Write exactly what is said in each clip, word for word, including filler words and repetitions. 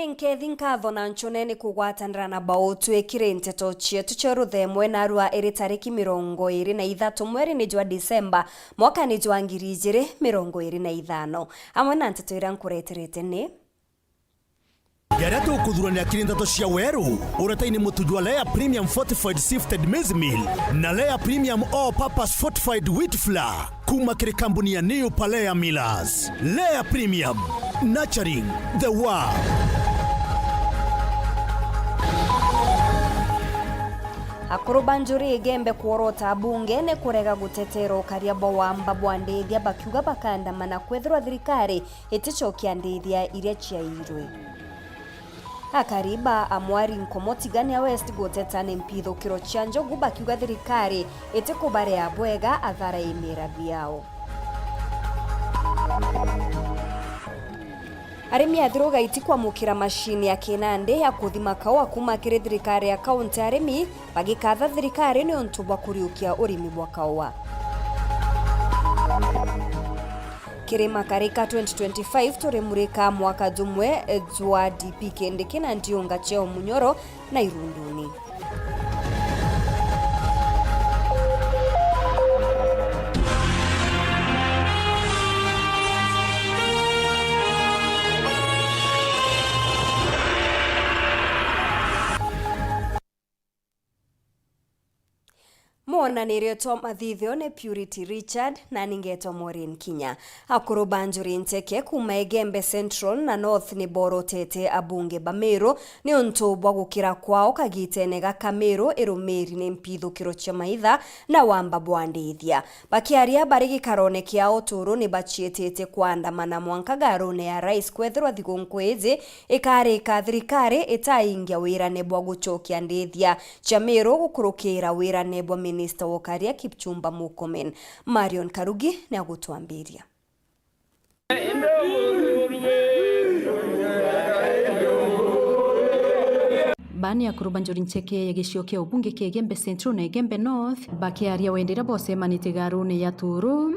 Nkethi nkatho na nchone ni kugwatanira na bau twikire nteto cietu cia ruthemwe narua iri tariki mirongo iri na ithatu mweri ni jwa Disemba mwaka ni jwa ngiri ijiri mirongo iri na ithano. Amwe na nteto iria nkureterete ni. Jaria tukuthuranira kiri nteto cia weru, uretaini mutu jwa Lea Premium Fortified Sifted Maize Meal na Lea Premium All Purpose Fortified Wheat Flour. Kuma kiri kambuni ya New Palea Millers. Lea Premium, nurturing the world. Akuru ba njuri Igembe kworota bunge ni kurega gutetera ukaria bwa wamba bwa ndithia, bakiuga bakandamana kwethirwa thirikari iticokia ndithia iria ciairwe. Akari ba Amwari Nkomo Tigania West guteta ni mpithukiro cia njogu, bakiuga thirikari itikubarea bwega athara i mirathi yao. Arimi a Thiruga itikwamukira mashini ya kinandi ya kuthima kaua kuma kiri thirikari ya kaunti. Arimi bagikatha thirikari ni untu bwa kuriukia urimi bwa kaua. Kiri Makarika twenty twenty-five, turimurika mwaka jumwe jwa D P Kindiki na Ndiunga Cheo Munyoro na Irunduni. Mwonanirio twa mathithio ni Purity Richard, na ningetwa Maureen Kinya. Akuru ba njuri nteke kuma Igembe Central na North ni borotete abunge ba Meru ni untu bwa gukira kwao kagitene gaka Meru irumiri ni mpithukiro cia maitha na wamba bwa ndithia. Bakiaria bari gikarone kia uturu ni bacietete kwandamana mwanka garune ya Rais kwethirwa thigunku iji ikarika thirikari itaingia wirane bwa gucokia ndithia cia Meru gukurukira wirane bwa minista wa ukaria Kipchumba Murkomen. Marion Karugi ni agutwambiria. Baa ni akuru ba njuri nteke ya gicio kia ubunge kia Igembe Central na Igembe North, bakiaria wendera bocemanitie garune ya Turu.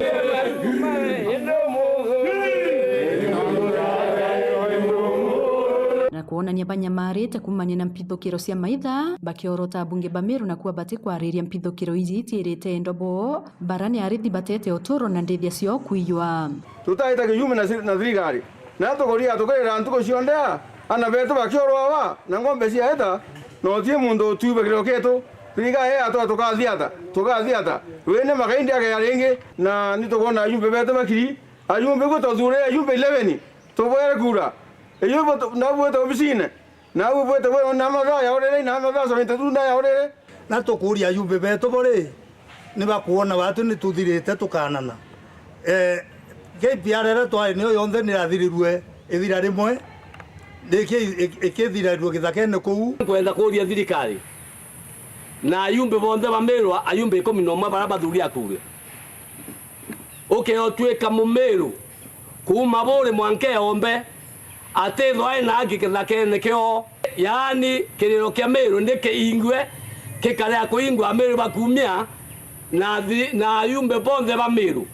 Na kwonania banyamarite kumania na mpithukiro cia maitha, bakiorota abunge ba Meru na kuuga batikwariria mpithukiro iji itiirite endo bo, bara ni arithi batete uturo na ndithia ciao kwiywa. Tutaita kinyume na thir-, na thirikari. Na tukuria tukirira ntuku cionthe a, ana betu bakiorwa aba, na ng'ombe ciaeta, na uti muntu utiuba kiriro kietu. Thirikari yatwa tukathiata, tukathiata. Wene makaindi akeya ringi, na ni tukwona ajumbe betu bakiri, ajumbe gwe tuthuurire ajumbe eleven, tubwere kura. Iyo ibo tu-, na bwite obisine. Nau bwite bwe na mathaa ya urere, na mathaa seventy-two na ya urere. Na tukuuria ajumbe betu bo ri, ni bakwona batu ni tuthirite tukanana. Eh, K P R iria twari niyo yonthe ni irathirirue ithira rimwe, ni iki-, iki-, ikithirirue githakene kuu. Nkwenda kuuria thirikari na ajumbe bonthe ba Meru, ajumbe ikumi na umwe baria bathuri akuuge. Ukeotwika Mumiru kuuma Buuri mwanka Eombe, atithwa ena haki kithakene kioo. Yaani, kiriro kia Miru ni kiingue, kikarea kuingwa Amiru bakumia, na thi-, na ayumbe bonthe ba Miru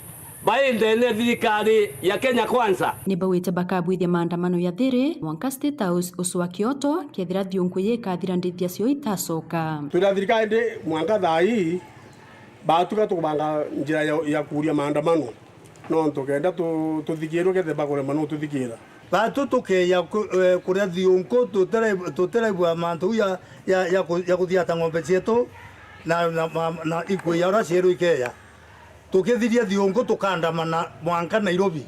bai ndene thirikari ya Kenya Kwanza. Ni bauite bakabwithia maandamano ya thiri mwanka State House ucwa kioto, kethira thiunku yikathira ndithia cio itacoka. Twira thirikari ndi mwanka thaa ii, batuka tukubanga njira ya, ya kuuria maandamano, nontu kenda tu-, tuthikirwe, kethira bakurema no tuthikira. Batu tukeya ku-, eh, kuria thiunku, tutire-, tutiraigua mantu ya, ya, ya ku-, ya kuthiata ng'ombe cietu na, na, ma-, na ikui ya uria cieru ikeya. Tukithiria thiunku tukandamana mwanka Nairobi.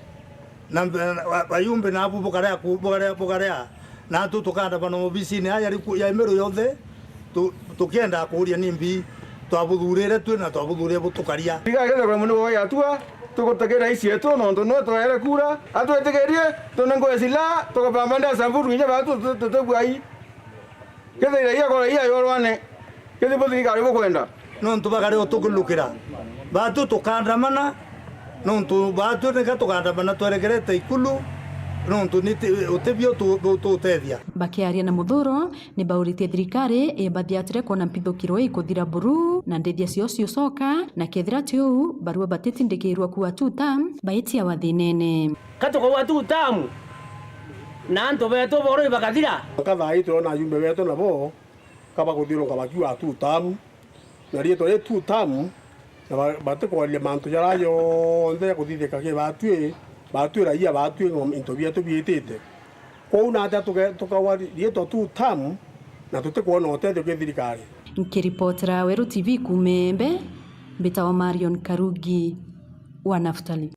Na mbe-, na, wa-, wayumbe nabu bukarea ku-, bukarea, bukarea. Natu tukandamana obisine aya ya riku-, ya Miru yonthe, tu-, tukienda kuuria nimbi twabuthurire twi na twabuthurire butukaria. Tiga kethirwa muni woya atua, tugutekera isi yetu, nontu nwe twaere kura, atwitikirie, tunengwe silaha, tukabamba nda Samburu, inya batu tu-, tu-, tutibwai. Kethira iya kora iya yorwane, kethi bo thirikari bukwenda. Nontu bakare utukilukira. Batu tukandamana, nontu batu nika tukandamana twerekerete ikulu, nontu ni ti-, utibio tu-, tu-, tutethia. Bakiaria na Muthuro, ni bauritie thirikari ibathiatire kwona mpithukiro ikuthira buru, na ndithia cio ciucoka, na kethira ti uu, barua batitindikirwa kuua two term, baitia wathinene. Ka tukauga two term, Na antu betu borui bakathira. Mwanka thaa ii turona ajumbe betu nabo ka bakuthiuruka bakiuga two term, na riitwa ri two term, na ba-, batikwaria mantu jaria jonthe jakuthithika ki batui, batui raia batui into bietu biitite. Kwou naatia tuge-, tukaua riitwa two term na tutikwona utethio ki thirikari? Nkiripotera Weru T V kuuma Embe, mbitawa Marion Karugi wa Naftali.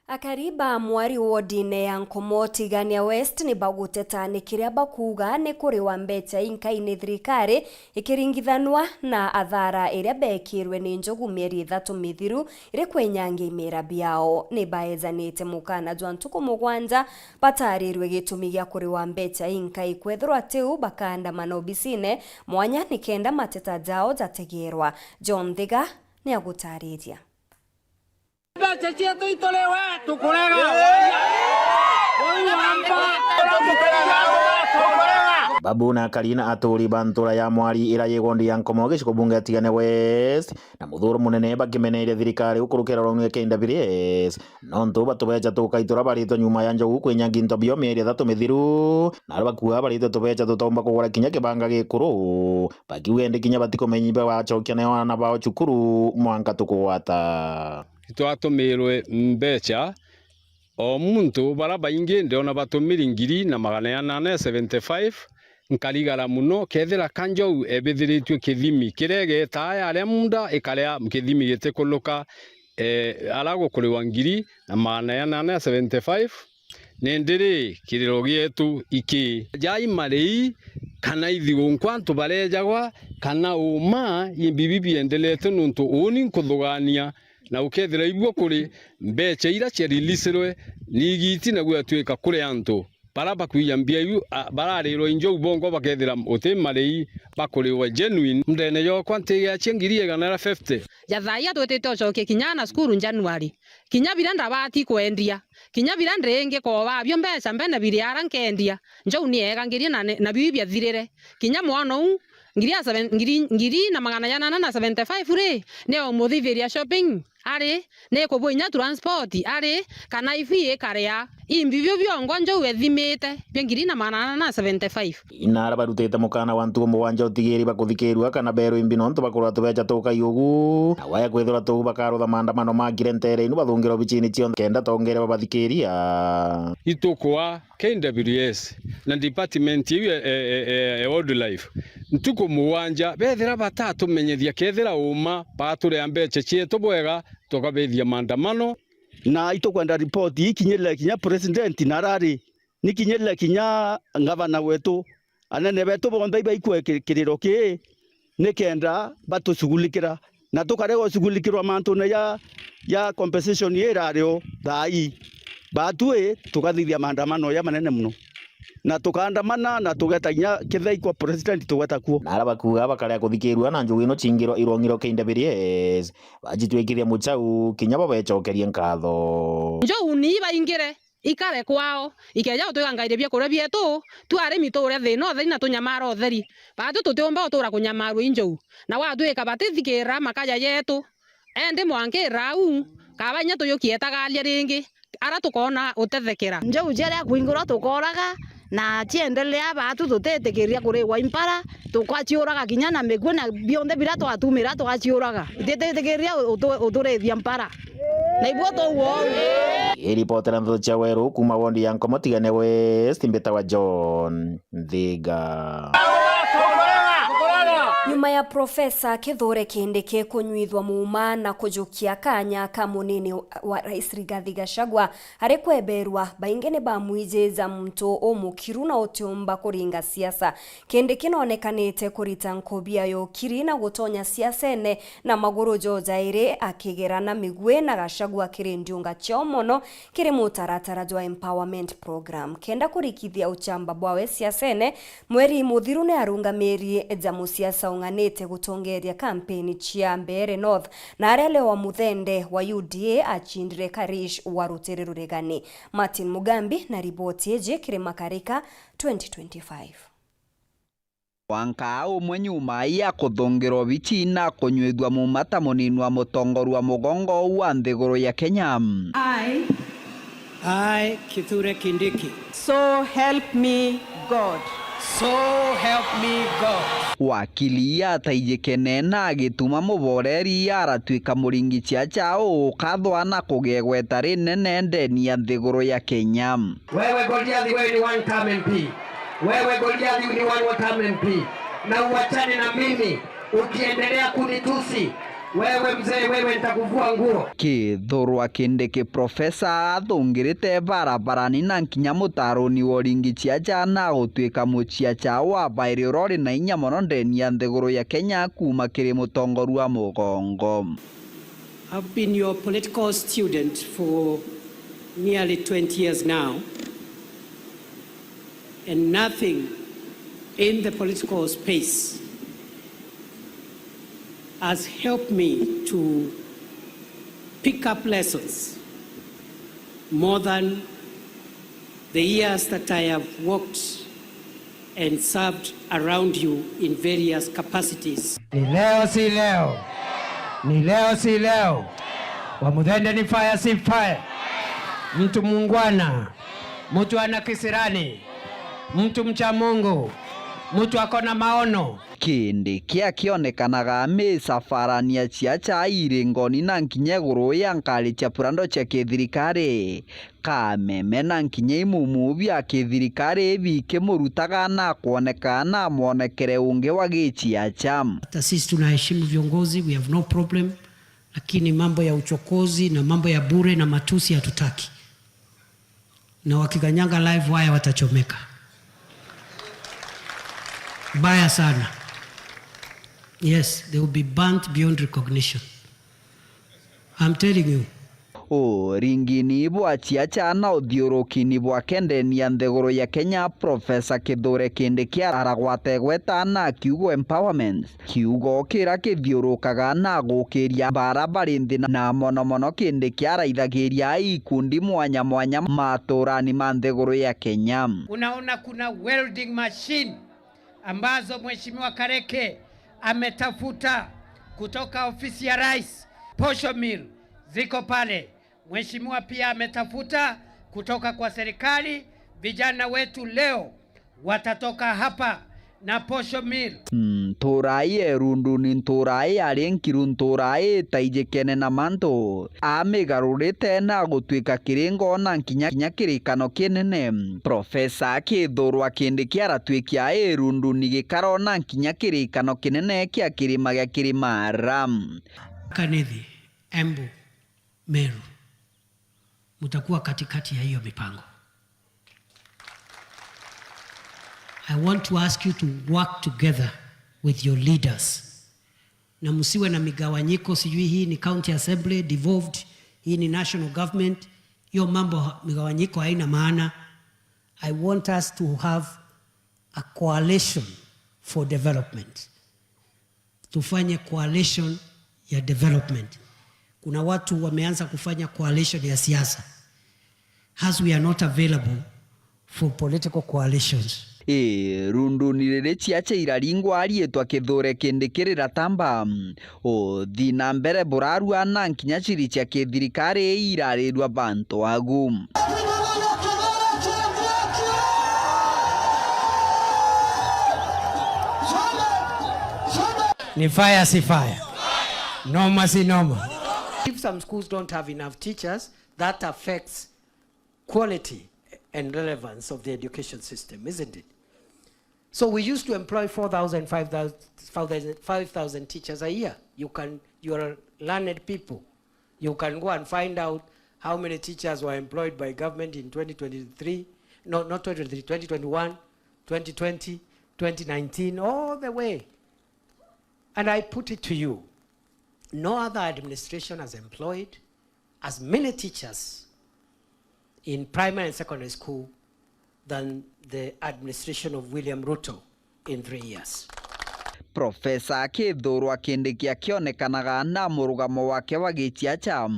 Akari ba Mwari wodine ya Nkomo Tigania West ni baguteta ni kiria bakuuga ni kuriwa mbecha inkai ni thirikari ikiringithanwa na athara iria beekirwe ni njogu mieri ithatu mithiru iri kwenyangia imera biao. Ni baejanite mukana jwa ntuku mugwanja bataarirwe gitumi gia kuriwa mbecha inkai, kwethirwa tiu bakaandamana obisine mwanya nikenda mateta jao jategerwa. John Thiga ni agutaariria. Mbecha cietu ituriwe, tukurega. Babu na akari na aturi ba ntura ya Mwari ira yi wondi ya Nkomo gicigo bunge ya Tigania West na muthuro munene bakimeneire thirikari gukurukira rwauni rwa K W S, nontu batubecha tukai turia baritwe nyuma ya njogu kwinyangia into bio mieri ithatu mithiru, na aria bakuuga baritwe tubecha tutaumba kugura kinya kibanga gikuru, bakiuga indi kinya batikumenya iba bacokia nayo aana bao cukuru mwanka tukugwata. Itwatumirwe mbecha, o muntu, bara baingi ndiona batumiri ngiri na magana janana na seventy five, nkarigara muno kethira ka njou ebithiritue kithimi kiria igetaa yaria munda ikaria kithimi gitikuluka, eh, ara gukuriwa ngiri na magana janana na seventy five, nindi ri kiriro gietu iki? Jai marii kana ithigunkwa antu barejagwa, kana uuma imbibi biendelete, nontu uuni nkuthugania na ukethira ibuo kuri mbecha ira cia releaserwe ni igiti na gwatuika kuri antu bara bakwija mbia iu, a, bararirwa injou bongo bakethira uti marii bakuriwa genuine. Ndene yokwa ntigiachia ngiri igana na fifty. Ja thaai atwitite ucokie kinya na cukuru January. Kinya biria ndabati kwendia, kinya biria ndingi koba bio mbecha mbene biri ara nkendia, njou ni eega ngirie na, na biu biathirire. Kinya mwana uu, ngiri ya seven, ngiri, ngiri na magana janana na seventy five ri, ni umuthithiria shopping ari, ni kubwa inya transport ari, kana ifi ikaria. Imbi biu biongo njou ethimite bia ngiri na magana janana na seventy five. Ina ara barutite mukana wa ntuku mugwanja utigiri bakuthikirua kana berwe imbi nontu bakurwa tubecha tukai ugu, na waya kwithirwa tuu bakarutha maandamano makire ntere inu bathungire obichini cionthe kenda tongere babathikiria. Itukwa K W S na department iu ya, ya, ya, ya wildlife, ntuku mugwanja, bethira batatumenyethia kethira uma baturea mbecha cietu bwega, tukabethia maandamano. Na itukwenda ripoti ikinyirire kinya president na arari, nikinyirire kinya ngavana wetu, anene betu bonthe ibaikue ki-, kiriro kii, nikenda batushughulikira. Na tukarega gushughulikirwa mantune ya, ya compensation ii irari o thaa ii. Batui tukathithia maandamano ja manene mono. Na tukaandamana na tugeta kinya kithei kwa president tugeta kuo. Na ara bakuuga bakaria kuthikirua na njugu ino ciingirwa irongirwa K W S, bajitwikithia muchau kinya bo becokerie nkatho. Njou ni ibaingire. Ikare kwao, ikeja gutwika ngai ria biakuria bietu, tu arimi tuure thina utheri na tunyamara utheri. Batu tutiumba gutura kunyamarua i njou, na gwatwika batithikira makaja jetu. Endi mwanka irau, kaba inya tuyukie etagaria ringi, ara tukoona utethekera. Njou jeria kwingirwa tukoraga, na ciendelea batu tutitikiria kurigwa impara, tukaciuraga kinya na mikui na bionthe biria twatumira tugaciuraga. Itititikiria utu-, uturithia mpara. Na ibuo tugwo. Iripotera Ndeto cia Weru kuuma wondi ya Nkomo Tigania West, mbitawa John Nthiga. Nyuma ya Profesa Kithure Kindiki kunyuithwa muuma na kujukia kanya ka munini wa Rais Rigathi Gachagua ari kweberwa, baingi ni bamwijija muntu umukiru na utiumba kuringa siasa. Kindiki noonekanite kurita nkobia ya ukiri na gutonya siasene na maguru jo jairi, akigerana migwi na Gachagua kiri ndiunga cio mono kiri mutaratara jwa empowerment program. Kenda kurikithia uchamba bwawe siasene, mweri muthiru ni arungamiri ja musiasa ung'anite gutongeria kampeni cia Mbeere North, na aria Leo wa Muthende wa U D A achindire Karish wa Rutiri Ruregani. Martin Mugambi na riboti iji kiri Makarika twenty twenty-five. Mwanka umwe nyuma ya kuthungirwa obici na kunyuithua muuma ta munini wa mutongoria wa mugongo uu wa nthiguru ya Kenya. I, I, Kithure Kindiki. So help me God. So help me God. Wakili ataijikene na agituma muboreri aratuika muringi ciaca ukathwa na kugia igweta rinene ndeni ya nthiguru ya Kenya. Wewe Goliathi, wewe ni one term M P. Wewe Goliathi ni one term M P. Na uachane na mimi. Ukiendelea kunitusi, wewe mzee, wewe nitakuvua nguo. Kithurwa Kindiki Profesa athungirite barabarani na nkinya mutaruni wa uringi ciaca na gutuika muciaca wa bairi uria uri na inya mono ndeni ya nthiguru ya Kenya kuuma kiri mutongoru wa mugongo. I've been your political student for nearly twenty years now, and nothing in the political space has helped me to pick up lessons more than the years that I have walked and served around you in various capacities. Ni leo si leo, ni leo si leo. Wa Muthende ni fire si fire. Mtu muungwana, mtu ana kisirani, mtu mcha Mungu, mtu akona maono. Kindiki akionekanaga misafarani ya ciaca iringoni na nkinya iguru ya nkari cia purando cia kithirikari. Kameme na nkinya imumu bia kithirikari bikimurutaga na kwoneka na mwonekere ungi wa giciaca. Hata sisi tunaheshimu viongozi, we have no problem, lakini mambo ya uchokozi na mambo ya bure na matusi hatutaki. Na wakikanyanga live wire watachomeka. Mbaya sana. Yes, they will be burnt beyond recognition. I'm telling you. Uringini bwa ciaca na uthiurukini bwake ndeni ya nthiguru ya Kenya, Profesa Kithure Kindiki aragwata igweta na kiugo empowerment. Kiugo kira kithiurukaga na gukiria bara bari nthi na mono mono Kindiki araithagiria ikundi mwanya mwanya maturani ma nthiguru ya Kenya. Unaona kuna welding machine ambazo Mheshimiwa Kareke ametafuta kutoka ofisi ya rais, posho mill ziko pale. Mheshimiwa pia ametafuta kutoka kwa serikali, vijana wetu leo watatoka hapa na posho mill. Nturai erunduni, nturai ari nkiru, nturai itaijikene na mantu. Amigarurite na gutwika kiringo na nkinya kinya kirikano kinene. Profesa akithurwa Kindiki aratwikia irunduni gikaro na nkinya kirikano kinene kia kirima gia Kirimara. Kanithi, Embu, Meru, mutakuwa katikati ya hiyo mipango. I want to ask you to work together with your leaders. Na msiwe na migawanyiko, sijui hii ni county assembly devolved, hii ni national government. Hiyo mambo migawanyiko haina maana. I want us to have a coalition for development. Tufanye coalition ya development. Kuna watu wameanza kufanya coalition ya siasa. As we are not available for political coalitions. Ii, runduni riri ciaca iraringwa ariitwa Kithure Kindiki riratamba. Uthi na mbere burarua na nkinya ciri cia kithirikari irarirua bantu agu. Ni fire si fire. Noma si noma. If some schools don't have enough teachers, that affects quality and relevance of the education system, isn't it? So we used to employ four thousand, five thousand, five thousand teachers a year. You can, you are learned people. You can go and find out how many teachers were employed by government in twenty twenty-three, no, not twenty twenty-three, twenty twenty-one, twenty twenty, twenty nineteen, all the way. And I put it to you, no other administration has employed as many teachers in primary and secondary school than the administration of William Ruto in three years. Profesa Kithure Kindiki akionekanaga na murugamo wake wa giciaca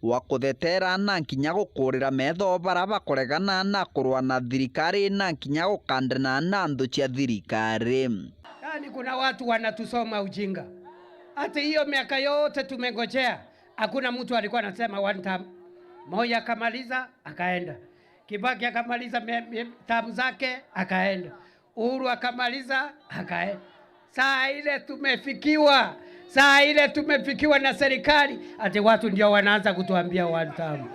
wa kuthetera na nkinya gukurira metho bara bakoregana na kurwa na thirikari na nkinya gukandana na nthu cia thirikari. Yaani, kuna watu wanatusoma ujinga. Ati hiyo miaka yote tumengojea, hakuna mtu alikuwa anasema one term. Moi akamaliza, akaenda. Kibaki akamaliza me-, me-, tamu zake, akaenda. Uhuru akamaliza, akaenda. Saa ile tumefikiwa, saa ile tumefikiwa na serikali, ati watu ndio wanaanza kutuambia one term.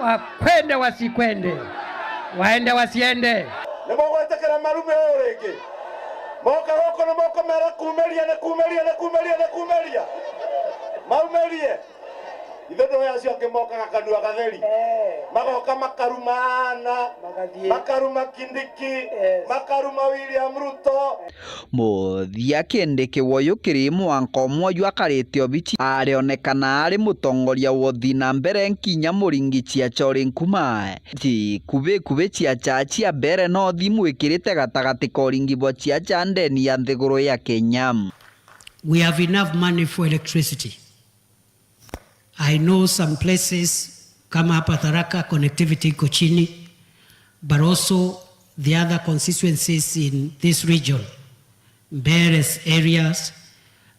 Wakwende wasikwende, waende wasiende. Nimugwitikira marume uu ringi? Moka guku nimukumera kumiria, ni kumiria, ni kumiria, ni kumiria. Maumirie. Ithe ndwe acio angi mokaga kanua gatheri. Eh. Magoka makaruma Anna, Magathie. Makaruma Kindiki, Yes. Makaruma William Ruto. Muthia Kindiki woyu kiri mwanka umwe jwa karite obici arionekana ari mutongoria wa uthi na mbere nkinya muringi cia chori nkuma. Ti kubi kubi cia chachi a mbere no thimu ikirite gatagati ka uringi bwa cia cha ndeni ya nthiguru ya Kenya. We have enough money for electricity. I know some places kama hapa Tharaka, connectivity iko chini, but also the other constituencies in this region, Mbere's areas,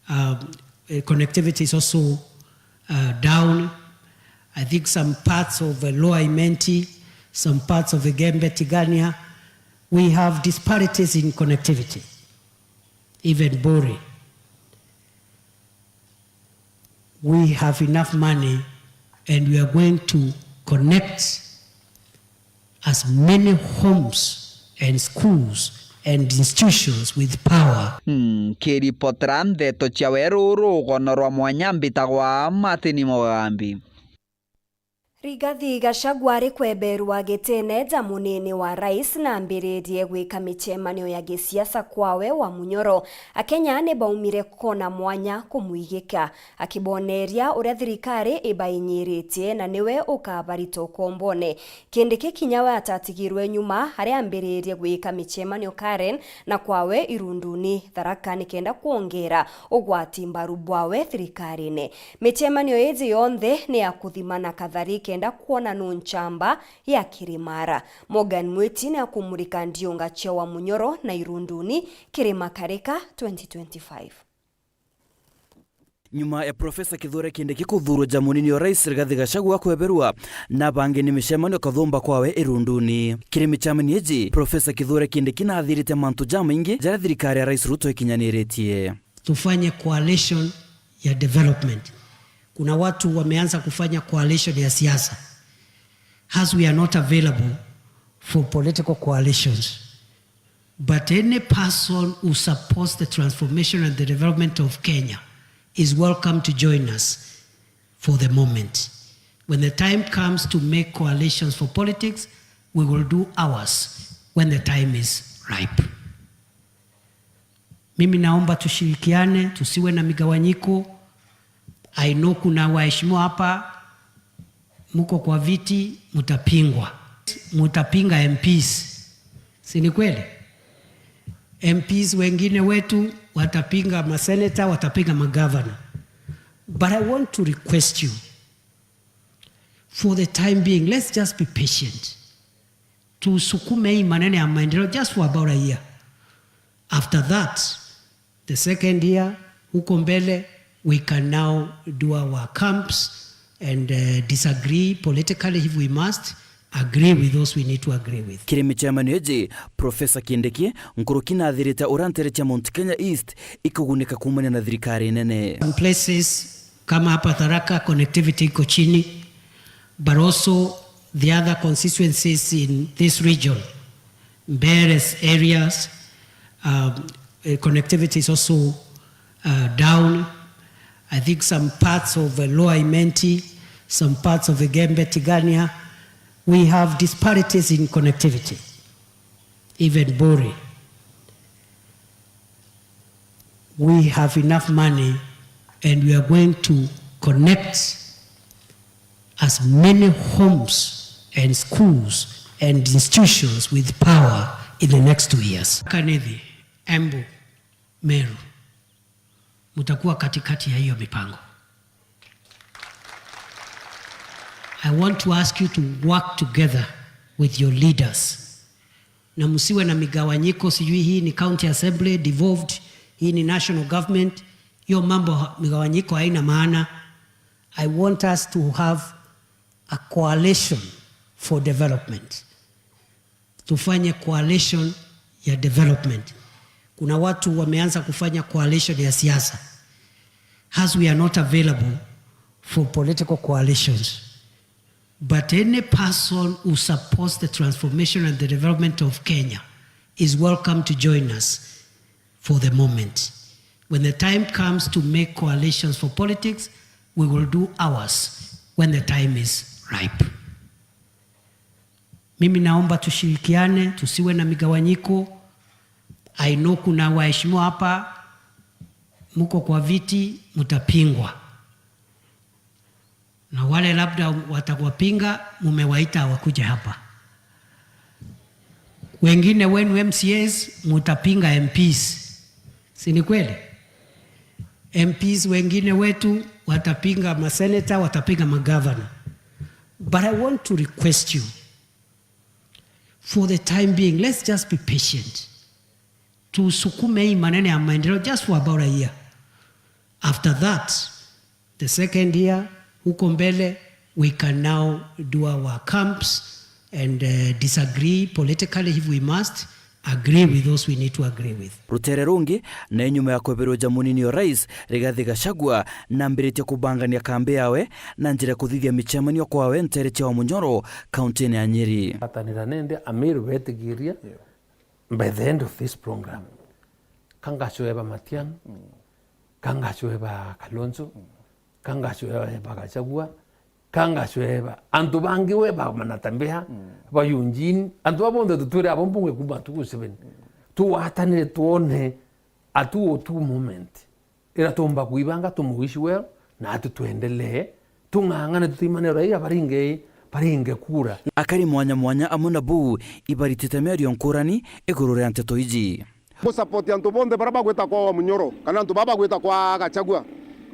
um, eh, connectivity is also, uh, down. I think some parts of, uh, Lower Imenti, some parts of Igembe, Tigania, we have disparities in connectivity, even Buri. We have enough money and we are going to connect as many homes and schools and institutions with power. Nkiripotera ndeto cia weru rugono rwa mwanya, mbitagwa Martin Mugambi. Rigathi Gachagua ari kweberwa gitine ja munini wa rais na ambiririe gwika micemanio ya gisiasa kwawe wa Munyoro. Akenya ni baumire kona mwanya kumwigika, akiboneria uria thirikari ibainyiritie na niwe ukabarita ukombone. Kindiki kinya we atatigirwe nyuma aria ambiririe gwika micemanio Karen na kwawe Irunduni, Tharaka, nikenda kwongera ugwati mbaru bwawe thirikarine. Micemanio iji yonthe ni ya kuthimana kathari kenda kwona nu nchamba ya Kirimara. Morgan Mwiti ni akumurika ndiunga cia wa Munyoro na Irunduni, Kirima Karika, twenty twenty-five. Nyuma ya Profesa Kithure Kindiki kuthurwa ja munini wa rais Rigathi Gachagua kweberwa, na bangi ni micemanio kathumba kwawe Irunduni. Kiri micemanio iji, Profesa Kithure Kindiki nathirite mantu jamaingi jaria thirikari ya Rais Ruto ikinyaniritie. Tufanye coalition ya development. Kuna watu wameanza kufanya coalition ya siasa. As we are not available for political coalitions, but any person who supports the transformation and the development of Kenya is welcome to join us for the moment. When the time comes to make coalitions for politics, we will do ours when the time is ripe. Mimi naomba tushirikiane, tusiwe na migawanyiko. I know kuna waheshimiwa hapa, mko kwa viti, mtapingwa. Mtapinga M Ps. Si ni kweli? M Ps wengine wetu watapinga maseneta, watapinga magavana. But I want to request you, for the time being, let's just be patient. Tusukume hii maneno ya maendeleo just for about a year. After that, the second year, huko mbele, we can now do our camps and, uh, disagree politically if we must, agree with those we need to agree with. Kiri micemanio iji, Profesa Kindiki, nkuruki nathirite uria ntere cia Mount Kenya East ikugunika kuumania na thirikari nene. Some places kama hapa Tharaka, connectivity iko chini, but also the other constituencies in this region, Mbere's areas, um, eh, connectivity is also, uh, down. I think some parts of, uh, Lower Imenti, some parts of Igembe, Tigania, we have disparities in connectivity, even Buri. We have enough money and we are going to connect as many homes and schools and institutions with power in the next two years. Kanithi, Embu, Meru, mtakuwa katikati ya hiyo mipango. I want to ask you to work together with your leaders. Na msiwe na migawanyiko, sijui hii ni county assembly devolved, hii ni national government. Hiyo mambo ha-, migawanyiko haina maana. I want us to have a coalition for development. Tufanye coalition ya development. Kuna watu wameanza kufanya coalition ya siasa. As we are not available for political coalitions, but any person who supports the transformation and the development of Kenya is welcome to join us for the moment. When the time comes to make coalitions for politics, we will do ours when the time is ripe. Mimi naomba tushirikiane, tusiwe na migawanyiko. I know kuna waheshimiwa hapa, mko kwa viti, mtapingwa. Na wale labda watawapinga, mumewaita wakuje hapa. Wengine wenu M C As mutapinga M Ps. Si ni kweli? M Ps wengine wetu watapinga maseneta, watapinga magavana. But I want to request you, for the time being, let's just be patient. Tusukume hii maneno ya maendeleo just for about a year. After that, the second year, huko mbele, we can now do our camps and, uh, disagree politically if we must, agree with those we need to agree with. Rutere rungi, na nyuma ya kweberwa ja munini o rais, Rigathi Gachagua, nambiritie kubangania kambi yawe na njira ya kuthithia micemanio kwawe ntere cia Wamunyoro, kaunti-ini ya Nyeri. Atanira nende Amiru betigiria by the end of this program. Kangachweba Matiang'i, kangachweba Kalonzo, kangachweba Gachagua, kangachweba antu bangi we ba Manatambea, ba Eugene, antu ba bonthe tutwire abo mbunge kuma tuku seven. Tugwatanire twone a two oh two moment. Ira tumba kuibanga tumu wish well, na atu twendelee, tung'ang'ane tutimane raia baringe, baringe kura. Akari mwanya mwanya amwe na buu ibaritite miario nkurani iguru ria nteto iji. Ngu support antu bonthe baria bagwita kwa Wamunyoro, kana antu baba bagwita kwa Gachagua.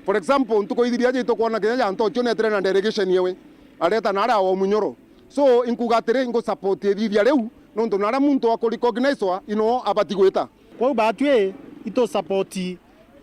For example, ntuku ithiri aja itukwona kinya ja Ntochio netire na delegation yewe, areta na aria Wamunyoro. So, inkuga atiri, ngu support ithithia riu, nontu naria muntu aku recognizewa, ino abati gwita. Kwou batwi itu support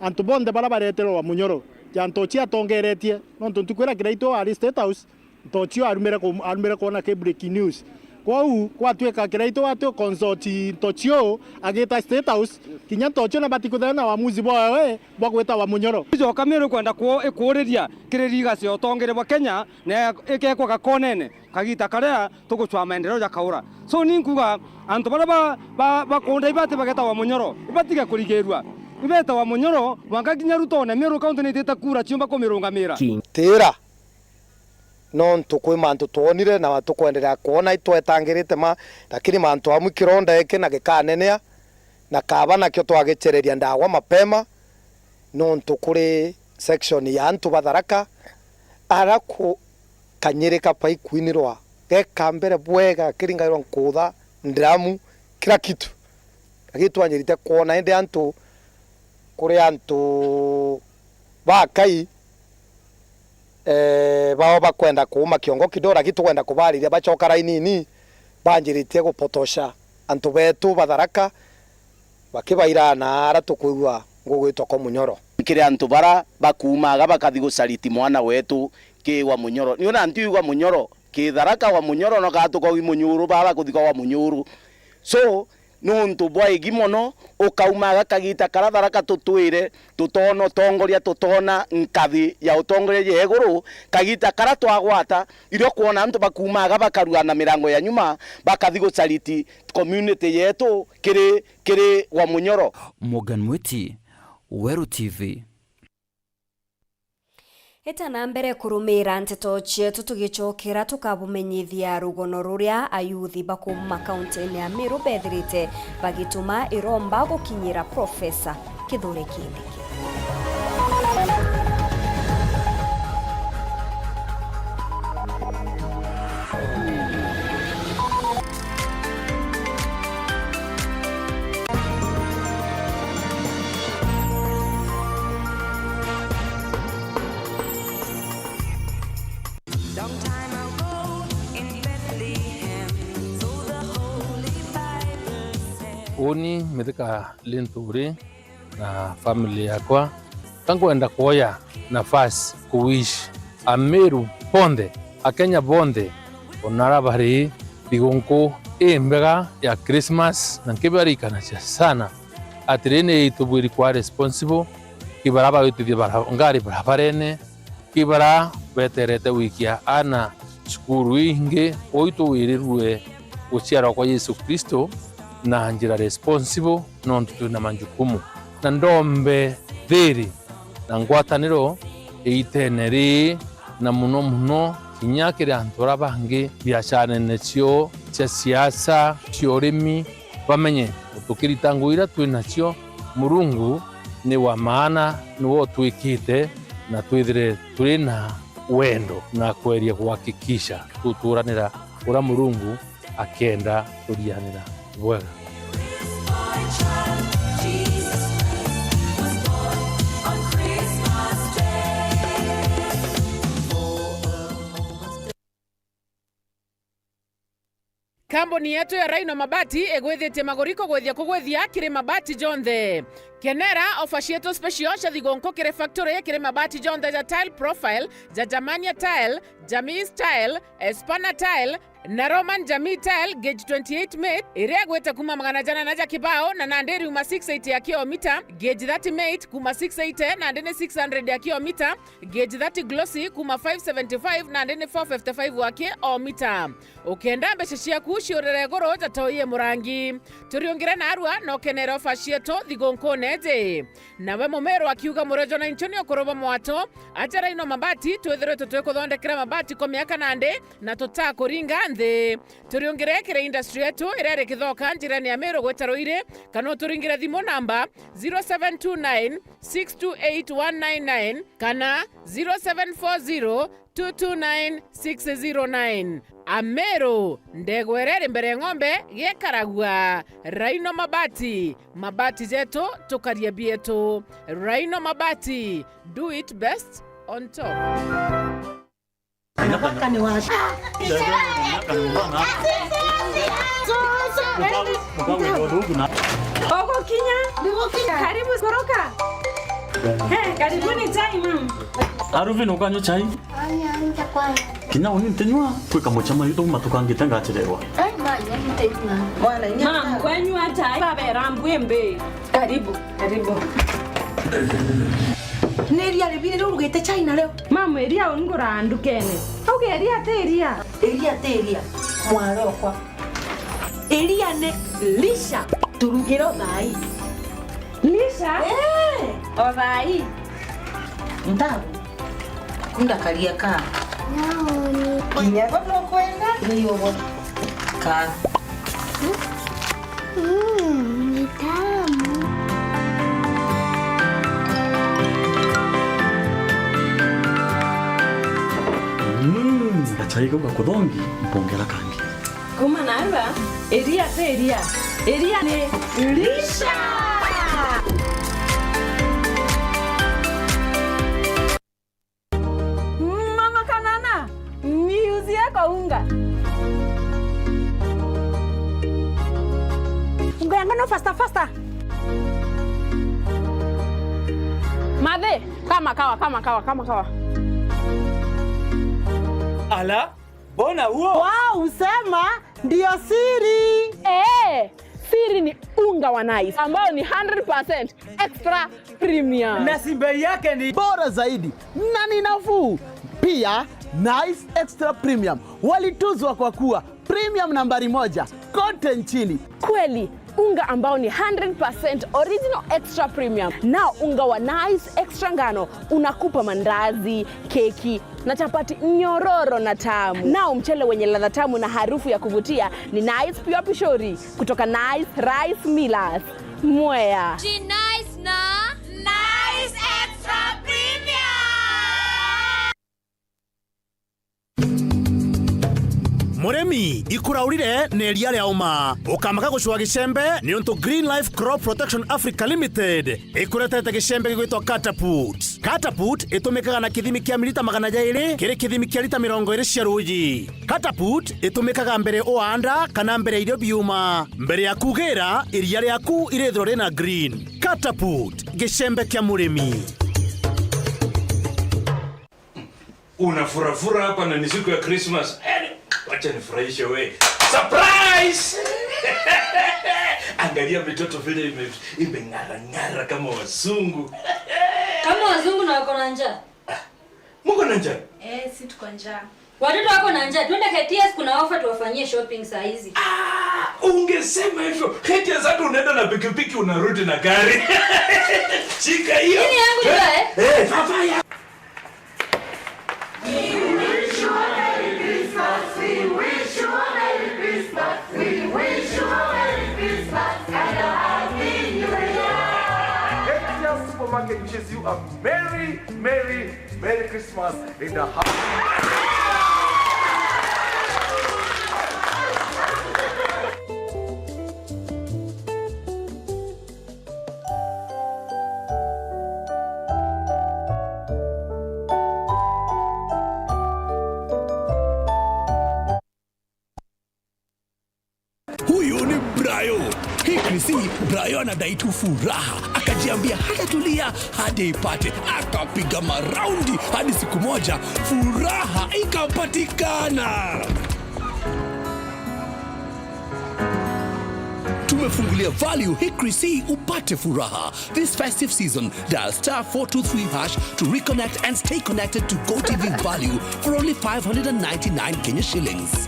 antu bonthe baria bareterwe Wamunyoro, ja Ntochio atongeretie, nontu ntuku iria Kiraitu ari State House, Ntochio arumire ku-, arumire kwona ki breaking news. Kwou gwatwika Kiraitu atwi consult Ntochio agita State House, kinya Ntochio nabati kuthera na wamuzi bwawe bwa gwita Wamunyoro. Icoka Miru kwenda ku-, ikuuriria kiri legacy ya utongere bwa Kenya na ikekwa gakonene kagita karia tugucwa maendeleo jakaura. So ni nkuga antu baria ba, ba, bakunda ibati bageta Wamunyoro, ibatige kurigirua. Ibeta Wamunyoro, mwanka kinya Ruto one Miru County nitite kura ciumba kumirungamira. Tira. Nontu kwi mantu twonire na tukwenderea kwona itwetangirite ma, lakini mantu amwe kironda iki na gikanenea, na kaba nakio twagicereria ndawa mapema, nontu kuri section ya antu ba Tharaka, ara ku kanyiri kabaikuinirwa geka mbere bwega, kiringairwa nkutha, ndramu, kila kitu. Lakini twanjirite kwona indi antu, kuri antu ba Kai, eh, bao bakwenda kuuma kiongo kidogo, lakini tukwenda kubariria bacoka rainini, banjiritie gupotosha antu betu ba Tharaka, bakibaira na ara tukwigua ngugwitwa kwa Munyoro. Kiri antu bara bakuumaga bakathi gucariti mwana wetu ki Wamunyoro. Ni ona ntiuga Munyoro, ki Tharaka Wamunyoro, no kaa tukaugi Munyuru, baba kuthikwa Wamunyuru. So, nuntu bwa igi mono, ukaumaga kagita kara Tharaka tutwire, tutona utongoria, tutona nkathi ya utongoria ya iguru, kagita kara twagwata, irio kwona antu bakumaga bakarua na mirango ya nyuma, bakathi gucariti community yetu kiri, kiri Wamunyoro. Morgan Mwiti, Weru T V. Ita na mbere kurumira nteto cietu, tugicokera tukabumenyithia rugono ruria ayuthi ba kuuma kaunti-ini ya Meru bethirite bagituma iromba gukinyira Profesa Kithure Kindiki. Uni Mithika Linturi na family yakwa, ka nkwenda kwoya nafasi ku wish Ameru bonthe Akenya bonthe, ona ara bari thigunku imbega ya Christmas, na nkibarikanagia sana ati ri ni itubwiri kwa responsible, ki bara bagwitithia bara-, ngari barabarene, ki bara beterete gwikia aana cukuru ingi, uu itugwirirue guciarwa kwa Yesu Kristo na njira responsible, nontu twina majukumu. Na ndombe thiri na ngwataniro iitene rii, na muno muno kinya kiri antu aria bangi biacarene cio cia siasa, cia urimi, bamenye tukirita ngugi iria twi nacio, Murungu ni wa maana, niwe utwikite, na twithire turi na wendo na kweria kuhakikisha tuturanira uria Murungu akenda turianira bwega. Kambuni yetu ya Rhino Mabati igwithitie maguri kugwithia kugwithia kiri mabati jonthe. Kenera ofa cietu special cia thigunku kiri factory kiri mabati jonthe ja Tile Profile, ja Germania Tile, Jamis Tile, Espana Tile, na Roman Jamii Tile gauge twenty-eight made, iria igwite kuma magana jana na ja kibao, na nandi iriuma six eighty ya kilomita, gauge thirty made kuma six eighty, nandi ni six hundred ya kilomita, gauge thirty glossy kuma five seventy-five, nandi ni four fifty-five wa kilomita. Ukenda mbeca ciaku ciurire iguru, jatoie murangi. Turiungire narua na ukenere ofa cietu thigunkune iji. Nawe Mumeru akiuga, murejo na inchu ni ukuru bwa mwato, aja Rhino Mabati, twithiritwe twikuthondekera mabati kwa miaka nandi, na tutakuringa nthi. Turiungire kiri industry yetu iria iri Kithoka, njirene ya Meru gwita Ruiri, kana uturingire thimu namba zero seven two nine, six two eight, one nine nine kana zero seven four zero, two two nine, six zero nine. Ameru, ndegwa iria iri mbere ya ng'ombe gekaragua. Rhino Mabati, mabati jetu, tukaria bietu. Rhino Mabati, do it best on top. Mwaka ni wa Ugukinya? Karibu kuruka. Eh, karibuni chai, ma'am. Aruvin, ukanywa chai? Kinya uni ntinywa, kwi kamucemani tuuma tukangite ngachererwa. Ma'am, kwenywa chai, babera mbwimbi. Karibu, karibu. Ni iria ribiri riu urugite chai nario? Ma'am, iria unguraga ndukene. Auga iria ti iria. Iria ti iria, mwarokwa. Iria ni lisha. Turugire o thaai. Lisha? Eh. O thaai. Ntabu. Kunda karia ka. Naoni. Kinya bo nukwenda? Ni ubo. Ka. Mm, ni tamu. Mm, gachai kau gakuthongi, mpongera kangi. Kuma narua, iria ti iria. Iria ni lisha. Mama Kanana, niuzie kaunga. Unga ya ngano faster, faster. Mathe, kama kawa, kama kawa, kama kawa. Ala, mbona huo? Wow, usema ndio siri. Eh, siri ni unga wa Nice ambao ni hundred percent extra premium. Na si bei yake ni bora zaidi na ni nafuu. Pia, Nice Extra Premium walituzwa kwa kuwa premium nambari moja kote nchini. Kweli, unga ambao ni hundred percent original extra premium. Nao unga wa Nice Extra Ngano unakupa mandazi, keki na chapati nyororo na tamu. Nao mchele wenye ladha tamu na harufu ya kuvutia ni Nice Pure Pishori kutoka Nice Rice Millers, Mwea. Ji Nice na Nice Extra Premium. Murimi, ikuraurire na iria ria uma. Ukamaka gucua gicembe, niuntu Green Life Crop Protection Africa Limited ikuretete gicembe gigwitwa Catapult. Catapult itumikaga na kithimi kia milita magana jairi kiri kithimi kia lita mirongo iri cia ruuji. Catapult itumikaga mbere uaanda kana mbere irio biuma, mbere ya kugira iria riaku irithirwa rina green. Catapult, gicembe kia murimi. Unafurafura hapa na ni siku ya Christmas. Eh, wacha nifurahishe we. Surprise! Angalia mitoto vile ime-, imeng'arang'ara kama wazungu. Kama wazungu na wako na njaa. Mko na njaa? Eh, si tuko njaa. Watoto wako na njaa. Twende K T S, kuna offer tuwafanyie shopping saa hizi. Ah, ungesema hivyo. K T S hata unaenda na pikipiki, unarudi na gari. Shika hiyo. Hii ni yangu, eh? Eh, vaa ya. We wish you a Merry Christmas. We wish you a Merry Christmas. We wish you a Merry Christmas and a Happy New Year. K T S Supermarket wishes you a Merry, Merry, Merry Christmas in the house. Huyu ni Brayo. Hii Chrissy, Brayo anadai tu furaha. Akajiambia hatatulia hadi ipate. Akapiga maraundi hadi siku moja furaha ikapatikana. Tumefungulia value hii Chrissy upate furaha. This festive season, dial star four two three hash to reconnect and stay connected to GoTV value for only five hundred and ninety-nine Kenya shillings.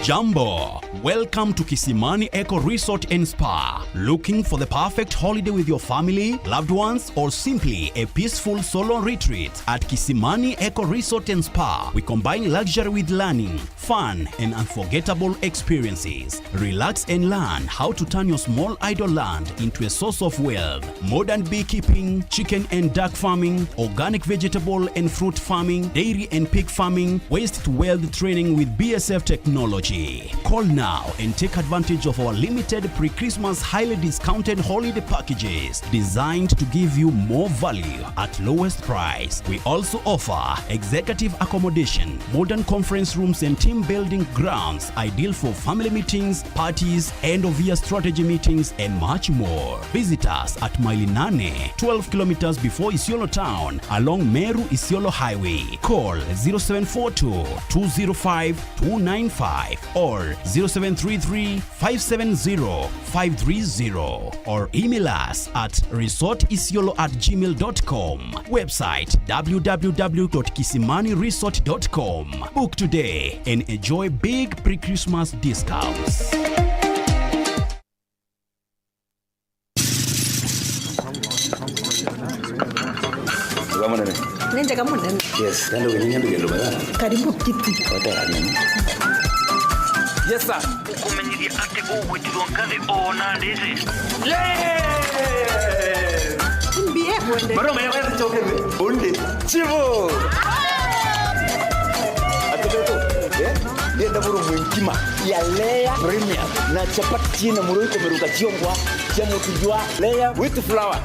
Jambo. Welcome to Kisimani Eco Resort and Spa. Looking for the perfect holiday with your family, loved ones, or simply a peaceful solo retreat? At Kisimani Eco Resort and Spa, we combine luxury with learning, fun, and unforgettable experiences. Relax and learn how to turn your small idle land into a source of wealth. Modern beekeeping, chicken and duck farming, organic vegetable and fruit farming, dairy and pig farming, waste to wealth training with B S F technology. Call now and take advantage of our limited pre-Christmas highly discounted holiday packages designed to give you more value at lowest price. We also offer executive accommodation, modern conference rooms and team building grounds ideal for family meetings, parties, end of year strategy meetings, and much more. Visit us at Maili Nane, twelve kilometers before Isiolo town, along Meru Isiolo Highway. Call zero seven four two, two zero five, two nine five or zero seven three three, five seven zero, five three zero, or email us at resort isiolo at gmail dot com. Website, w w w dot kisimani resort dot com. Book today and enjoy big pre-Christmas discounts. Wega munene. Ni njega munene. Yes, kandi uginyanya ndugendo mega. Karibu kiti. Wata ya nini? Yes, sir. Ukumenyithia ati ugwitirwo nkathi ona ndisi. Yes! Mbie kwende. Maroma ya wewe choke. Undi. Chivo. Ati beto. Eh? Ndienda buru mwinkima ya layer premium na chapati ciina muro ikomeruka ciongwa cia mutu jwa layer with flour.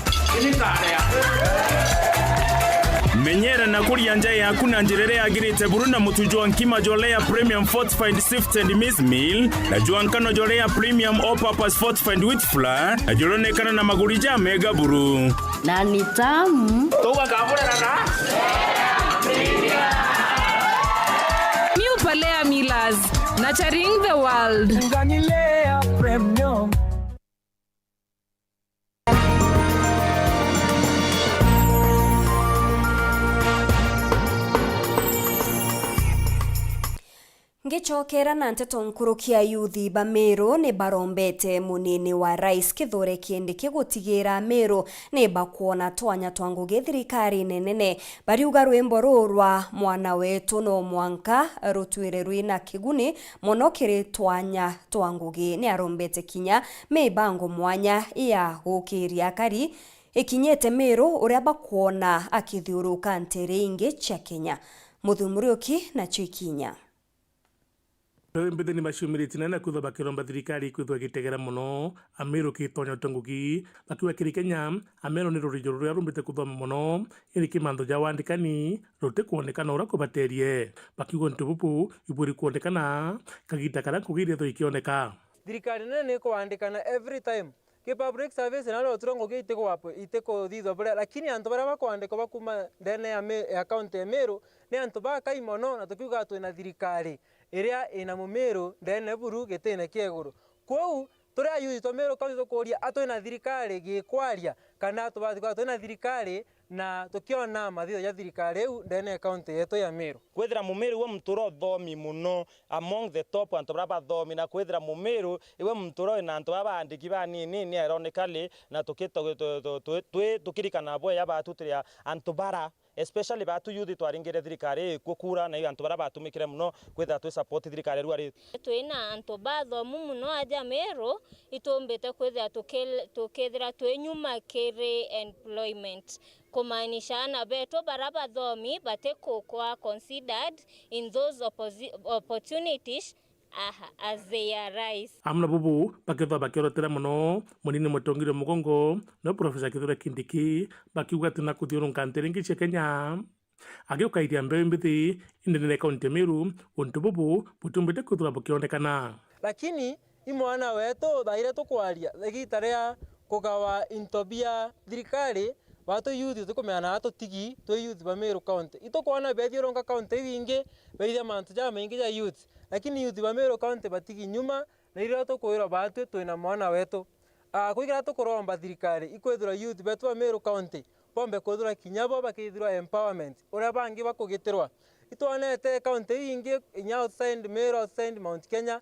Menyera na kuria nja yaku na njira iria yagirite buru na mutu jwa nkima jwa layer premium fortified sifted maize meal na jwa nkano jwa layer premium all purpose fortified wheat flour na juronekana na maguri ja mega buru. Na ni tamu. Tugakamurana na New Palea Millers, nurturing the world. Ngani Layer Premium. Ngicokera na nteto nkuruki, ayuthi ba Meru ni barombete munini wa Rais Kithure Kindiki gutigira Meru ni bakwona twanya twa ngugi thirikarine nene. Bariuga rwimbo ruu rwa mwana wetu no mwanka rutwire rwina kiguni mono kiri twanya twa ngugi. Ni arombete kinya mibango mwanya ya gukiria akari ikinyite Meru, uria bakwona akithiuruka ntere ingi cia Kenya. Muthuuri Muriuki nacio ikinya. Mbethi ni baciumiritie nene na kwithwa bakiromba thirikari ikwithwa igitegera mono Ameru kitonya twa ngugi, bakiuga kiri Kenya, Ameru ni rurijo ruria rumbite kuthoma mono, indi kimantho ja wandikani rutikwonekana uria kubaterie. Bakiuga untu bubu ibwiri kwonekana kagiita karia ngugi iriethwa ikioneka. Thirikari nene ni ikwandikana every time. Ki public service nario turo ngugi itigwapo, itikuthithwa buria, lakini antu baria bakwandikwa bakuma ndene ya Mi-, ya county ya Meru ni antu bakai mono, na tukiuga twina thirikari iria ina Mumiru ndene buru gitine kia iguru. Kwou turi ayuthi twa Meru County tukuuria, a twina thirikari gikwaria, kana tubathi kwa twina thirikari na tukiona mathitho ja thirikari iu ndene ya county yetu ya Meru? Kwithira Mumiru iwe muntu uria uthomi mono among the top antu baria bathomi, na kwithira Mumiru iwe muntu uria wina antu baria baandiki banini, ni ironically, na tuki-, tu-, tu-, tu-, tu-, twi-, tukirikana bwega batutire antu bara, especially batu youth twaringire thirikari ikuo kura, na antu baria batumikire mono kwithira twi support thirikari rua ri. Twina antu bathomu mono aja Meru, itumbite kwithira tuki-, tukithira twi nyuma kiri employment. Kumaanisha aana betu bara bathomi batikukwa considered in those opposi-, opportunities, aha, as they arise. Amwe na bubu bakethwa bakiorotera mono munini mutongeria mugongo, no Professor Kithure Kindiki, bakiuga ati na kuthiurunka ntere ingi cia Kenya, agiukaithia mbeu mbithi indi nene kaunti ya Meru, untu bubu butumbite kwithirwa bukionekana. Lakini i mwana wetu, thaa iria tukwaria, igiita ria kugawa into bia thirikari, batu youth tutikumenya na tutigi twi youth ba Meru County. Itukwona bethiurunka county iu ingi, beithia mantu jamaingi ja youth, lakini youth ba Meru County batigi nyuma, na irio tukwirwa batwi twina mwana wetu. Ah, kwigira tukuromba thirikari ikwithirwa youth betu ba Meru County bombe kwithirwa kinya bo bakithirwa empowerment uria bangi bakugitirwa. Itwonete county iu ingi, inya outside Meru, outside Mount Kenya,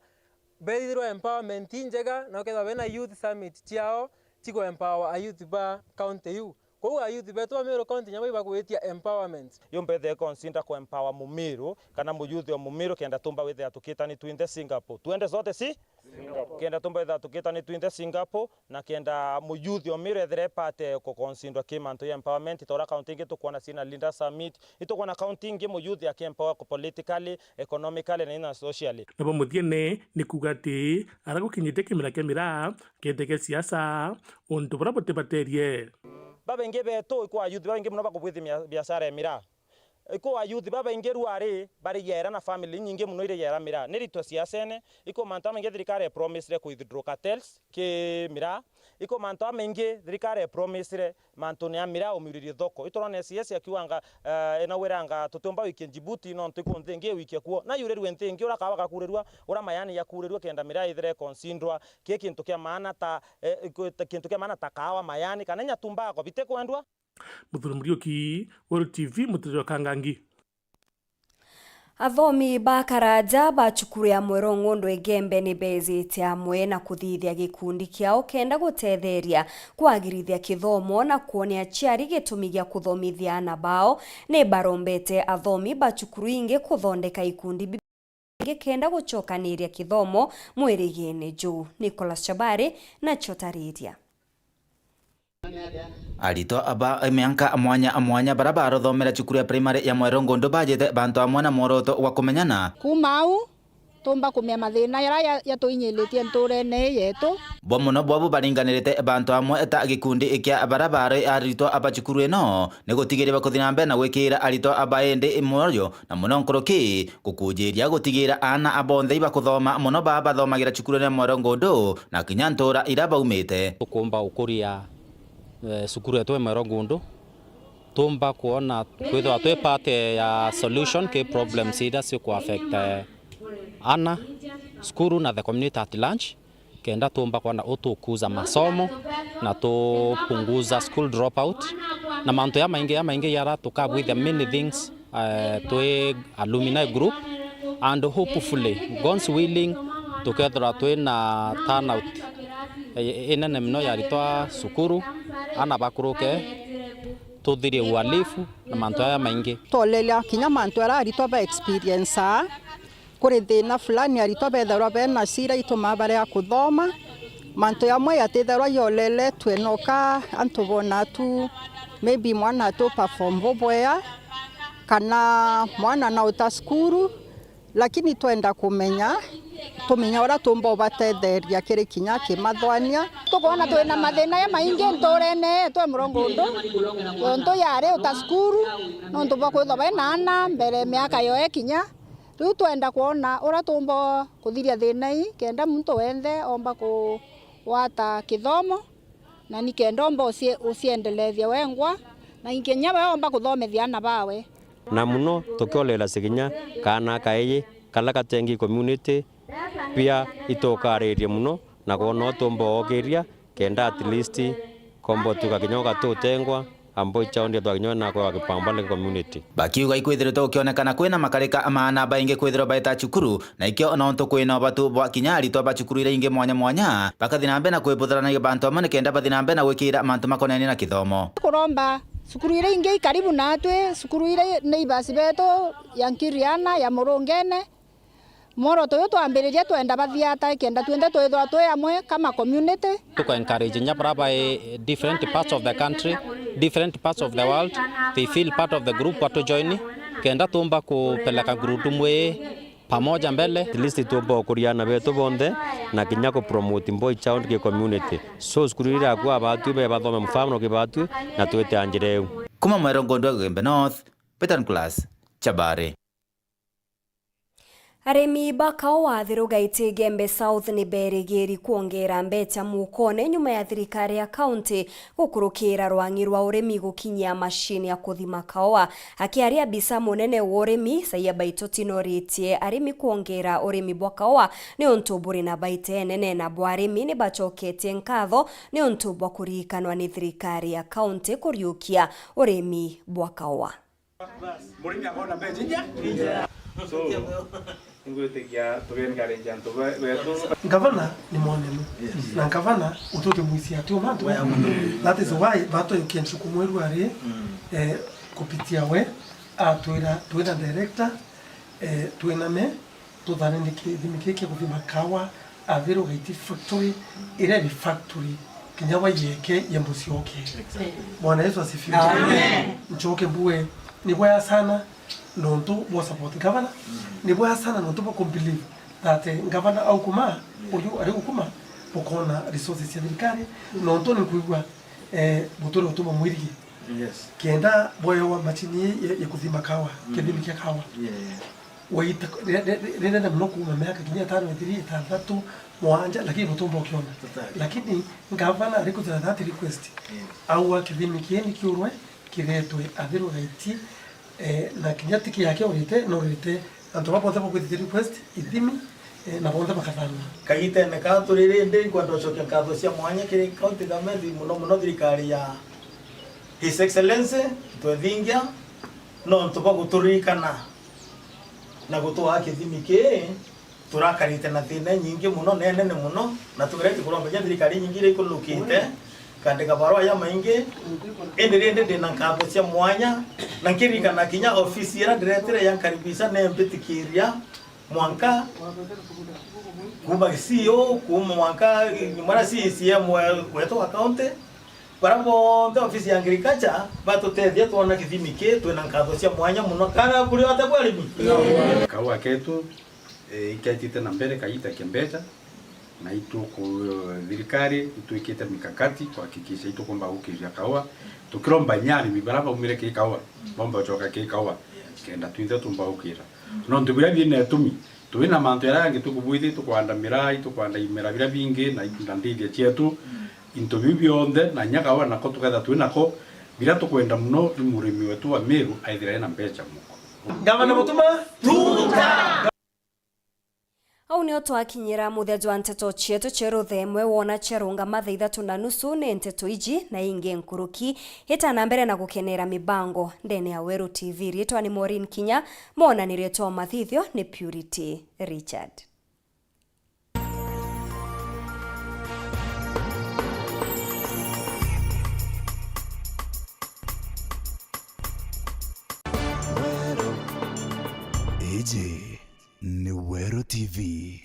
bethirwa empowerment injega, na ukethirwa bena youth summit ciao ciku empower a youth ba county iu. Kwou a youth betu ba Meru County nyabo ibagwitia empowerment. Yumba ithe consider ku empower Mumiru kana muyouth o Mumiru kenda tumba withia tukitani twinthe Singapore. Twende zote si? Singapore. Kenda tumba withia tukitani twinthe Singapore, na kenda muyouth o Miru ethire epate ku consider ki mantu ya empowerment, ta uria county ingi tukwona cina leader summit, itukwona county ingi muyouth aki empower ku politically, economically na ina socially. Nabo muthiene ni kuuga ati aria gukinyite kimera kia miraa, Kete kia siasa, untu buria butibaterie. Babaingi betu ikwa youth babaingi mono bakubwithia mia-, biashara ya miraa. Ikwa youth babaingi ruari bari yera na family nyingi mono iri yera miraa. Ni ritwa siasene, ikwa mantu amaingi thirikari e promisire ku withdraw cartels ki miraa. Ikwa mantu amaingi thirikari e promisire mantune ya miraa umiuririe thoko. Iturone S E S akiuganga, eh, ena wiranga tutiumba wikie Djibouti, nontu iku nthi ingi iwikie kuo. Na yurirwe nthi ingi uria kawa gakurirua, uria mayani yakurirua kenda miraa ithire konsindwa. Ki kintu kia maana ta, eh, ku-, ta kintu kia maana ta kaawa, mayani, kana inya tumbako bitikwendwa. Muthuri Muriuki, Weru T V, Mutiriro Kangangi. Athomi ba karaja ba cukuru ya Mwerongondo Igembe ni beejite amwe na kuthithia gikundi kiao kenda gutetheria kwagirithia kithomo na kwonea aciari gitumi gia kuthomithia aana bao. Ni barombete athomi ba cukuru ingi kuthondeka ikundi bi-, ingi kenda gucokaniria kithomo mwirigiine juu. Nicholas Chabari nacio tariria. Aritwa ba mianka mwanya mwanya baria barothomera cukuru ya primary ya Mwerongondo bajite bantu amwe na mworoto wa kumenyana. Kuuma au, tumba kumenya mathina jaria ja-, jatuinyiritie ntuurene ii yetu. Bo mono bwabu baringanirite bantu amwe ta gikundi kia baria bari aritwa ba cukuru ino, ni gutigiria bakuthi na mbere na gwikira aritwa ba indi mwoyo, na mono nkuruki gukunjiria gutigira aana bonthe ibakuthoma mono baa bathomagira cukuru ya Mwerongondo na kinya ntuura iria baumite. Tukumba gukuria, eh, cukuru yetu ya Mwerongondo, tumba kwona kwithirwa twi part ya solution ki problems iria ciku affect, eh, aana, cukuru na the community at large. Kenda tumba kwona utukuza masomo na tupunguza school dropout na mantu ya maingi, ya maingi yara tukabwithia many things, eh, twi alumni group, and hopefully, God's willing, tukethirwa twina turnout, eh, inene mono ya aritwa cukuru, ana bakuruke, tuthirie uhalifu na mantu aya maingi. Twoleria kinya mantu aria aritwa ba experience. Kuri thina fulani aritwa bethairwa bena cira itumaa barega kuthoma. Mantu jamwe jatithairwa joleletue noka antu bona tu maybe mwana atu perform bubwea kana mwana nauta cukuru, lakini twenda kumenya, tumenya uria tumba ubatetheria kiri kinya kimathwania. Tukwona twina mathina jamaingi ntuurene yetu ya Mwerongondo, tontu yari uta cukuru nontu bwa kwithwa bena ana mbere miaka yoe kinya. Riu twenda kwona uria tuumba kuthiria thina ii, kenda muntu wenthe oomba kugwata kithomo Na ni kenda omba uci-, uciendelethia wengwa, na kinya we omba kuthomethia aana bawe. Na muno tukiolela cikinya kaana kaiji kala katengi community, pia itukaririe muno na kwona utumba ookiria, kenda at least komba utuika kinya ugatutengwa, ambo ichaundia twa kinya na kwa kipambale community. Bakiuga ikwithiritwe gukionekana kwina makarika ma aana baingi kwithirwa baita cukuru, na ikio nontu kwina ubatu bwa kinya aritwa ba cukuru iria ingi mwanya mwanya, bakathi na mbere na kwibutharanagia bantu bamwe nikenda bathi na mbere na gwikira mantu makonainie na kithomo. Kuromba cukuru iria ingi i karibu natwi, cukuru iria neighbors betu ya Nkiriana, ya Murungene, mworoto uyu twambiririe twenda bathiata, kenda twinthe twithwa twi amwe kama community. Tuku encourage nya bara bai different parts of the country, different parts of the world, they feel part of the group, batujoin, kenda tumba kupeleka gurudumu ii pamoja mbele. At least tumba ukuria aana betu bonthe na kinya ku promote boy child ki community. So cukuru iria akua abatwi be bathome mfano ki batwi na twite njira iu. Kuma Mwero, Ngondwa Gembe North, Peter Nicholas, Chabari. Arimi ba kaua Thiru Gaiti Gembe South ni berigiri kwongera mbecha mukone nyuma ya thirikari ya kaunti gukurukira rwang'i rwa urimi gukinyia mashini ya kuthima kaua. Akiaria abisa munene wa urimi, Saia Baitoti noritie arimi kwongera urimi bwa kaua niuntu buri na baita enene, na bwa arimi ni bacoketie nkatho niuntu bwa kuririkanwa ni thirikari ya kaunti kuriukia urimi bwa kaua. Murimi akona mbecha inya. So, ngwitikia tugencourage antu be-, betu. Ngavana ni mwanenu. Yes. Na ngavana ututimwisia ati uma antu. That is why batoyukia nchuku mweru ari, eh, kupitia we, atwira twina director, eh, twina me, tuthanene kithimi kii kia kuthima kawa, Athiru Gaiti factory, iria ni factory kinya wa yeke ya mucioke. Exactly. Bwana Yesu asifiwe. Amen. Nchoke mbue, ni bwaya sana nontu bwa support governor, ni bwaya sana nontu bwa kumbelieve that, eh, governor aukuma, uyu ari gukuma, bukona resources cia thirikari, nontu ni nkwigua, eh, buturi utuma mwirigi. Yes. Kenda bwewa machini ya, ya kuthima kawa, kithimi kia kawa. Yeah, yeah. Waita, ri-, ri-, ri-, rirene muno kuuma miaka kinya itano, ithiri, itantatu, mwanja, lakini butumba ukiona. Totally. Lakini ngavana ari kuthira that request. Yeah. Aua kithimi kii ni kiurwe, kiretwe Athiru Gaiti, eh, na kinya ti kiake urite, no urite antu ba bonthe bakwitite request, ithimi, eh, na bonthe bakathanwa. Kagitene ka turi rindi, nkwenda ucokia nkatho cia mwanya kiri county government, muno muno thirikari ya His Excellency Twethingia, nontu bwa guturirikana na gutwaa kithimi kii. Turakarite na thina inyingi muno, na inene muno, na tugerete kuromberia thirikari inyingi iria ikurukite, nkandika barua ya maingi, indi rindi ndina nkatho cia mwanya, na nkiririkana kinya ofisi iria ndiretire ya Nkaribisha nembitikiria mwanka kuuma C E O, kuuma mwanka mara C E C M we-, wetu wa county, baria bonthe ofisi ya agriculture batutethia twona kithimi kii, twina nkatho cia mwanya muno. Kana buri ote bwarimi? Kaua ketu, eh, ikaitite na mbere kaita kia mbecha, na ituku-, thirikari itwikite mikakati kuhakikisha itukumba gukiria kaua. Tukiromba inya arimi baria baumire ki kaua, bomba gucoka ki kaua, kenda twinthe tumba gukira. Nontu biria bina itumi, twina mantu jaria jangi tukubwithi, tukwanda miraa, tukwanda imera biria bingi, na, na ndithia cietu, into biu bionthe, na inya kaua nako tuketha twinako, biria tukwenda muno ni murimi wetu wa Meru aithire ena mbecha muko. Gavana Mutuma, tuta! Au nio twakinyira muthia jwa nteto cietu cia ruthemwe. Wona ciarungama thaa ithatu na nusu ni nteto iji na ingi nkuruki. Ita na mbere na gukenera mibango ndene ya Weru T V. Riitwa ni Maureen Kinya, monanirie twa mathithio ni Purity Richard. Weru. Iji ni Weru T V.